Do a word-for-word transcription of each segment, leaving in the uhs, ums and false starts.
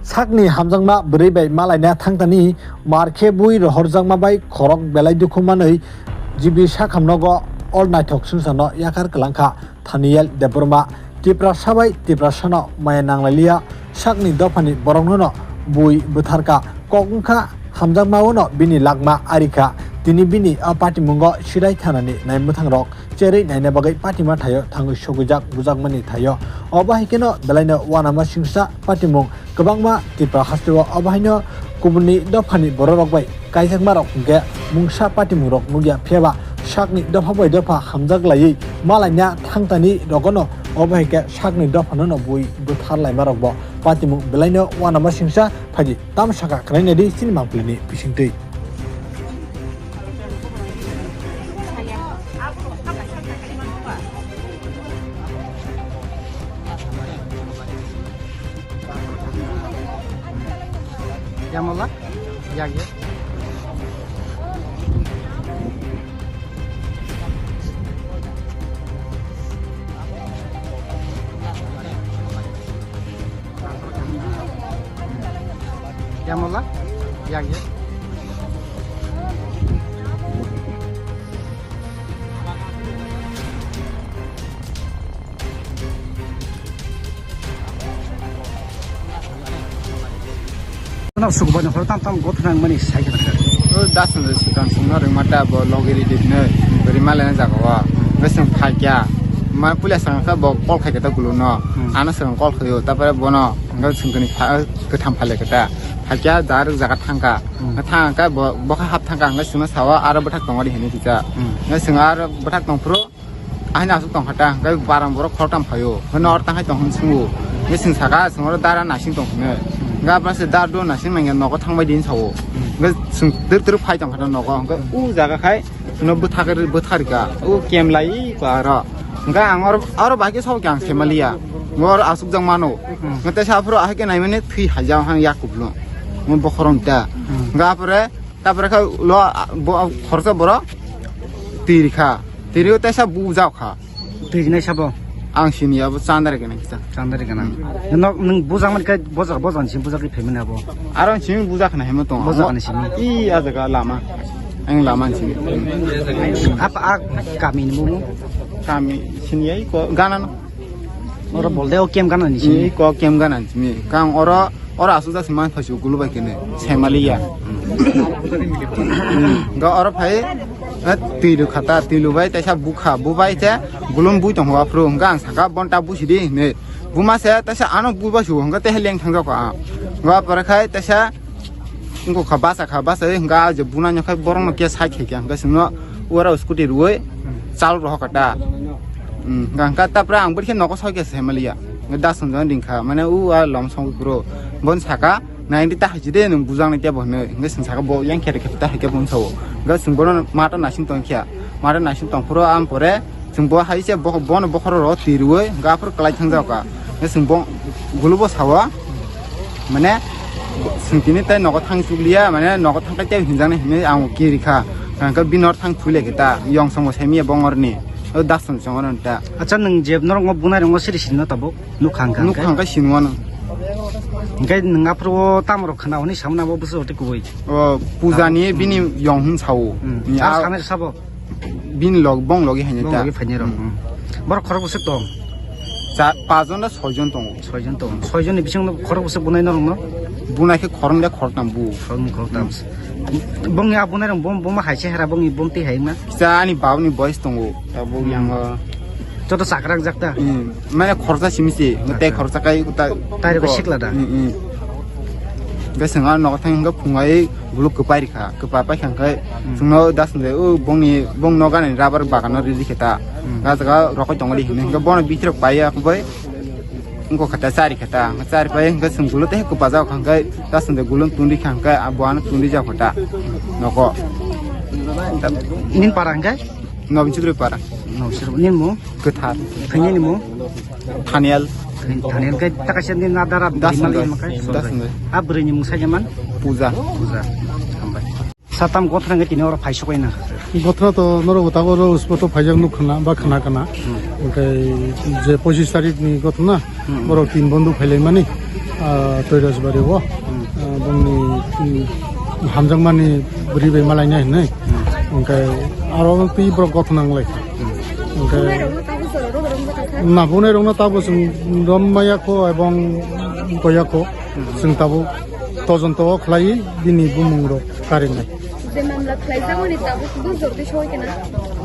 Sakni hamjakma bwrwi bai malaina thangtani mar khe bui rohorjakma bai khorok belai dukhu manwi G B sakham nogo ol naithok swngcharno yakar kwlangkha Thaniel Debbarma. Tiprasa bai Tiprasano maya nanglailiya, sakni dophani boroknono bui bwtharkha, kok wngkha hamjakma wngno bini lakma arikha. Tini bini a patimungo Sirai thanani naimwthangrok cherwi naina bagwi patima thaio thangwi sogwijak bujakmani thaio. Obo hai kheno belaino uanama singsa patimung kwbangma Tipra hasteo obo haino kubunni dophani bororok bai kaijakmarok hwnkhe mungsa patimungrok nukya, phiyaba sakni dopha bai dopha hamjak laiwi malaina thangtani rogono obo hai khe sakni dophanono bui bwthar laimarokbo patimung belaino uanama singsa phaidi. Tamo sakha khwnaina di chini mangpilini bisingtwi. Yamola? Yagi. Yamola? Yagi. No, sukubani hor tam tam gothna mani sai khe. O das no sukan sungno ringmata bo logiri dibne rimale na jaga wa. Beseng phakya. Ma pulia sangka bo kol khai kata guluno. Hmm. Ano sangka kol khayo. Tapare bono nga sungkani pha-, katham phale kata. Phakya dar jaga thangka. Hmm. Thangka bo, bo kha hap thangka nga sima sawa aro bwthak tongori hini kisa. Hmm. Nga sing aro bwthak tongphuru. Ahini aswk tongkha ta, hwnkhe barang borok khoroktham phaio. Hwno oro tangkhai tong hwn swngo. Hwnkhe chwng saka, chwng oro dara naising tong hwno. Hwnkhe aphano se dar do naising nangya nogo thangbai di hwn sao. Hwnkhe chwng twrwk twrwk phai tongkha ta nogo. Hwnkhe o jaga khai chwngno bwthak-, bwtharkha. O kem lai ko aro. Hwnkhe ang oro, oro bahai khe sabo khe ang se maliya. Hwnkhe oro aswkjak mano. Hwnkhe teisa aphuru ahai khe naimani thwi haijak hang yak kubulung. Hwnkhe bokhorok ta. Hwnkhe aphuru Tapore khe lo, bo, khoroksa borok twi rikha. Twi rikha teisa bujak kha. Twi rinai sabo? Ang sini abo chandari gana kita. Chandari gana. Hmm. Nok nwng bujak man khe bojak, bojak ni simi bujak khe phaimani abo. Aro simi bujak khna hemo tong. Bojak ni simi. I a jaga lama. Ang lama ni simi. Ap a kami ni mumu? Kami sini ai ko gana no. Oro bolde o kem gana ni simi. I ko kem gana ni simi. Kang oro Oro aswk jak se man phai se gulu bai kene semaliya. Ga oro phai, eh, twi lu khata, twi lu bai teisa bukha, bu bai te gulum bui tong hwa phru, hwnkha ang saka bonta busi di hinwi. Buma se teisa ano bu bai su, hwnkha te heleng thang jak ang. Ga pore khai teisa wngkha basa kha, basa hwnkha je buna nyokhai borok no khe sai khe khe hwnkha sino oro scooty rwi chal rohor kata. Hmm, hwnkha tapra ang bwrikhe nogo soi khe semaliya. Hwnkhe da swngjang ringkha, mane u a lom song bro. Bon saka, "Naidi ta haji de nwng bujang nai tebo," hinwi. Hwnkhe chwng saka, "Bo yang khe rikhe ta haikhe," bon sao. Hwnkhe chwng bono mata naising tong khe. Mata naising tong phuru am pore chwng bo hai se bo-, bono bokhoro ro twi rwi, hwnkhe aphuru kwlai thang jak kha. Hwnkhe chwng bo gulubo sao. Mane, chwng tini tai nogo thang chukliya, mane, nogo thang kai tei hinjaknai hinwi ang kiri kha. Hwnkhe bini hor thang thwi lai khe ta, yong song bo sai miya bongor ni. O das song song oro ta. Acha, nwng je norok ngo bunai rok ngo siri sini no tabuk? Nuk khang khang Nuk khe? Khang khe sini wano. Hwnkhe nwng aphuru o tamo rok khna hwnwi samna bo bwswk tei kubui? O, puja ni bini yong hwn sao. Hmm. Ni Ar a- sanai sabo? Bini log, bong logi haini Bong ta. Logi phaini rok. Hmm. Hmm. Borok khorok bwswk tong? Cha, pajon na soijon tongo. Soijon tongo. Soijon ni bising no khorok bwswk bunai norok no? Bunai khe khorong de khoroktam bu. Khorong khoroktam. Hmm. Bongni a bunai rok bom, bom hai se hera bongni bom tei hai ma? Cha ani bab ni boys tongo. Ta bu Hmm. yang, uh, Joto chakrak jak ta? Hmm. Mane khoroksa simi se, tei Acha. Khoroksa kai ta. Tai rok sikla da? Hmm, hmm. Hwnkhe chwng aro nogo thang hwnkhe phungai guluk kwpai rikha, kwpai paikha hwnkhe Hmm. chwngno das hwnkhe o bongni, bong nogo gana ni rubber bagano ri rikhe ta. Hmm. Ga jaga rokoi tongori hinwi hwnkhe bono bithi rok paiya bai wngkha khe ta chari khe ta, chari pai hwnkhe chwng guluk tei kwpajak kha hwnkhe das hwnkhe guluk tun rikha hwnkhe bo ano tun rijak khe ta nogo. Nin para hwnkhe? Nobin Chudri para. Nobin Chudri, nin mung? Kwthar. Thangya ni mung? Thaniel. Thaniel khe ta kaisa ni na dara Das bima Sundar. Lama khe Das Sundar. Sundar. A bwrwi ni mung sai man? Puja. Puja. Hambai. Satam gothra khe tini oro phai sokoi na. Gothra to norok bo tabuk oro spot o phaijak nuk khna ba khna kana. Hmm. Oke je pochis tarik ni gothna Hmm. borok tin bondhu phailai mani. Ah, Toirasbari o, ah, bongni, mm, hamjakmani bwrwi bai malainai hinwi. Hwnkhe aro twi borok gothona wng lai kha. Hwnkhe na bunai rokno tabuk chwng rom maya kho ebong goya kho. Chwng tabuk tojonto o khlai bini bumung rok karinai. Je mamla khlaijak mani tabuk duk jotoi soi kena.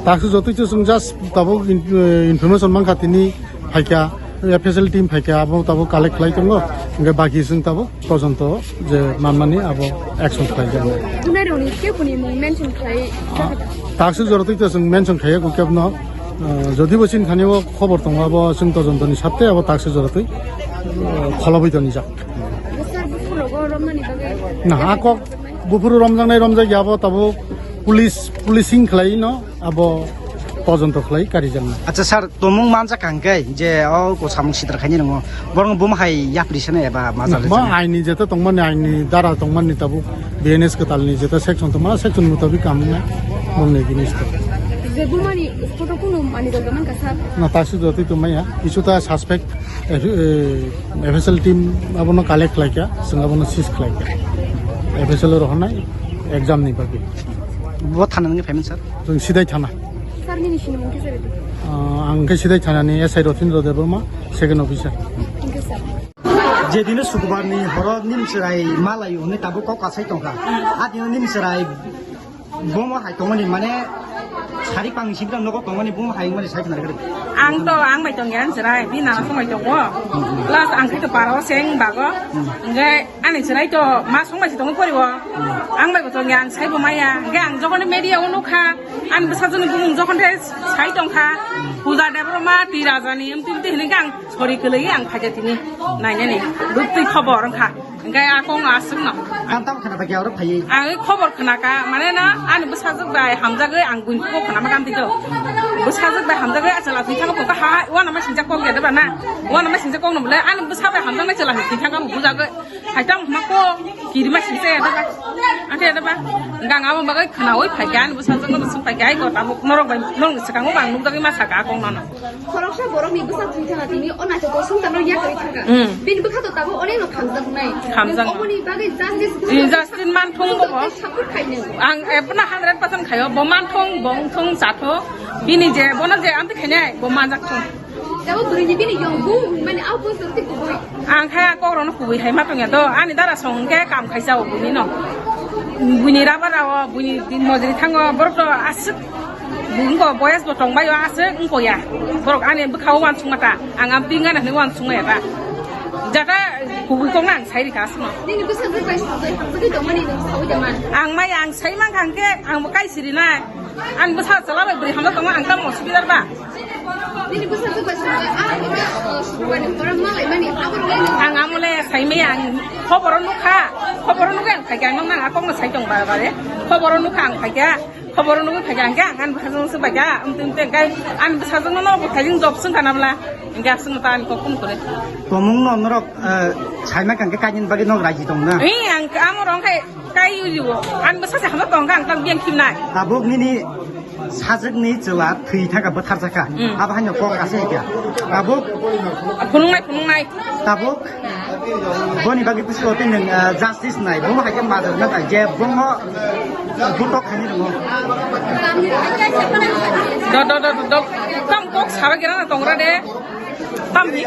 Taksu jotoi chwng just tabuk in-, eh, information mankha tini phaikha, F S L team phaikha, abo tabuk collect khlai tongo, hwnkhe baki chwng tabuk tojonto je manmani abo action khlai jani. Bunai rokni keboni mung mention khlai. Taksu jotoi to chwng mention khlai kho kebno, eh, jodi bo chini thani o khobor tongo abo chwng tojontoni satte abo taksu jotoi, eh, kholobwi toni jak. Sir, buphuru rogo romnani bagwi. Na, a kok buphuru romjaknai romjakya abo tabuk police, policing khlai no abo tojonto khlai karijaknai. Acha sir, tomung manjak hwnkhe je o ko samung sitra khaini nongo. Borok bum hai yapri sene eba majak ma jani. Aini jeta tongmani, aini dara tongmani tabuk B N S kwtalni jeta section tongma, section mutabik kamungnai bongni jinis to. Je bumani photo kunu mani dol man ka sir? Na, taksu jotoi tongmaya. Kisu ta suspect F-, eh, F S L team abono collect khlaikha, chwng abono seize khlaikha. F S L rohornai exam ni bagwi. Bo thana nungwi phaimani sir? Chwng Sidai thana. Sir, nini sinimung kisa ridi? Ah, ang khe Sidai thanani S I Rotindra Debbarma, second officer. Thank you, sir. Je dino Sukubar ni horo nim chwrai malai hwnwi tabuk kok kasai tongkha. A dino nim chwrai Bomo hai tongmani mane sari pang sing tang nogo tongmani bomo hai mani sai khna rikri. Ang to ang bai tong yang chwrai, bini nana song bai tongo. Plus ang khai to paro seng bago. Hwnkhe ani chwrai to ma song bai si tongo poribo. Ang bai bo tong yang sai bo maya. Hwnkhe ang jokhon media o nukha, ani bwsajwkni bumung jokhon the sai tongkha. Puja Debbarma, Twi Rajani, emti emti hinwi ang sori kwlwi ang phaikha tini. Nainani, bwtwi khobor wngkha. Hwnkhe a kok no aswk no. Ang tamo khna bagwi oro phaiwi. Ang khobor khna kha, mane na, ani bwsajwk bai hamjagwi ang buini kok khna ma kha tito. Bwsajwk bai hamjagwi achwla thwi thangma kok ha, uanama singjak kok ya da ba na. Uanama singjak kok no bole, ani bwsa bai hamjaknai chwla thwi thangma bujagwi. Hai tamo ma kok, kiri ma singsa ya da ba. Ante ya da ba. Gang abo bagwi khnawi phaikha, ani bwsajwk no swng phaikha, ai ko tabuk norok bai, norok ni swkango bang nukjagwi ma sakha a kok no no. Khoroksa borokni bwsa thwi thangkha tini o naithok o songcharno yakarwi thangkha. Mm. Bini bwkha to tabuk onekno khamjaknai. Khamjaknai. Nwng oboni bagwi justice Justice manthung bo bo. Support khainw. Ang ebono hundred percent khaio, bo manthung, bo wngthung, chathung. Bini je, bono je amtwi khainai, bo manjakthung. Tabuk bwrwini bini yong bu, mane, au post rok tei kubui. Ang khe a kokrokno kubui hai ma tongya do, ani dara song hwnkhe kam khaisa o buini no. Buini rubber rao, buini din mojri thango, borok to aswk Bo wngkha boyes bo tongbaio aswk wngkha ya. Borok ani bwkhao uansukma ta. Ang am pingana hinwi uansukma ya ta. Jata kubui kokno ang sai rikha aswkno. Nini bwsajwk bai sujai hamjagwi tongmani nwng saui da man. Ang mai ang sai mankha hwnkhe ang bo kai sirinai. Ani bwsa chwla bai bwrwi hamjak tongo ang tamo sibidar ba. Nini bwsajwk bai sujai ah, ah, Sukubarni borok malaimani abo rwlai nwng. Ang amole sai maya ang khoboro nukha. Khoboro nukha ang phaikha ang nang a kokno sai tong ba bare. Khoboro nukha ang phaikha. Khobor nugwi phaikha hwnkhe ang ani bwsajwkno swngbaikha, amtwi amtwi hwnkhe ani bwsajwkno nogo thaijwng job swngkha nabla, hwnkhe aswkno ta ani kok phone kore. Tomungno norok, eh, saima kangkhe kainwini bagwi nog raji tongna? Ee, ang amo rong khai kai uli o, ani bwsa se hamjak tongkha ang tang biyang khimnai. Tabuk nini sajwkni chwla thwi thangkha, bwtharjakha. Hmm. Abo haino kok asai kha. Tabuk phunuknai, phunuknai. Tabuk boni bagwi bwskango tei nwng, ah, justice nai, bomo hai khe majra na nai je bomo butok khaini rwngo. Do, do, do, do, do. Tam kok sara gera na tongra de. Tam hi.